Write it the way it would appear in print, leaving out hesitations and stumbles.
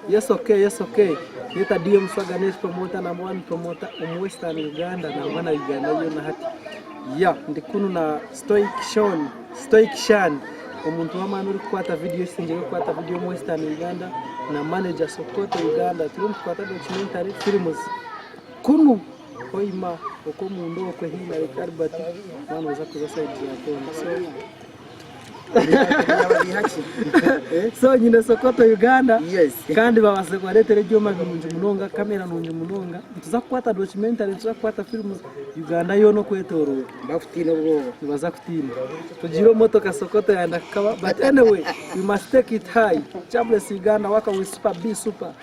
Yes okay, yes okay. Neta DM Swaga Ness promoter number one promoter omu Western Uganda nangwa na Uganda yoona hati. Yeah, ndi kunu na Stoic Sean, Stoic Shan, omuntu w'amaani orikukwata video ekisingire kukwata video omu Western Uganda na manager Sokoto Uganda. Turiyo nitukwata documentary films kunu Hoima okwo omunda okwe haihi na Lake Albert waaba nooza kuza side za Koona. So so nyine Sokoto Uganda Yes. kandi babaase kubareetera ebyoma birungi munonga kamera nungi munonga nituza kukwata documentary nituza kukwata films Uganda yoona okwetoroora Bakutiina obwoba. nibaza kutiina tugiire omu motoka Sokoto yanda kukaba but anyway we must take it high Jobless Uganda work with super be super.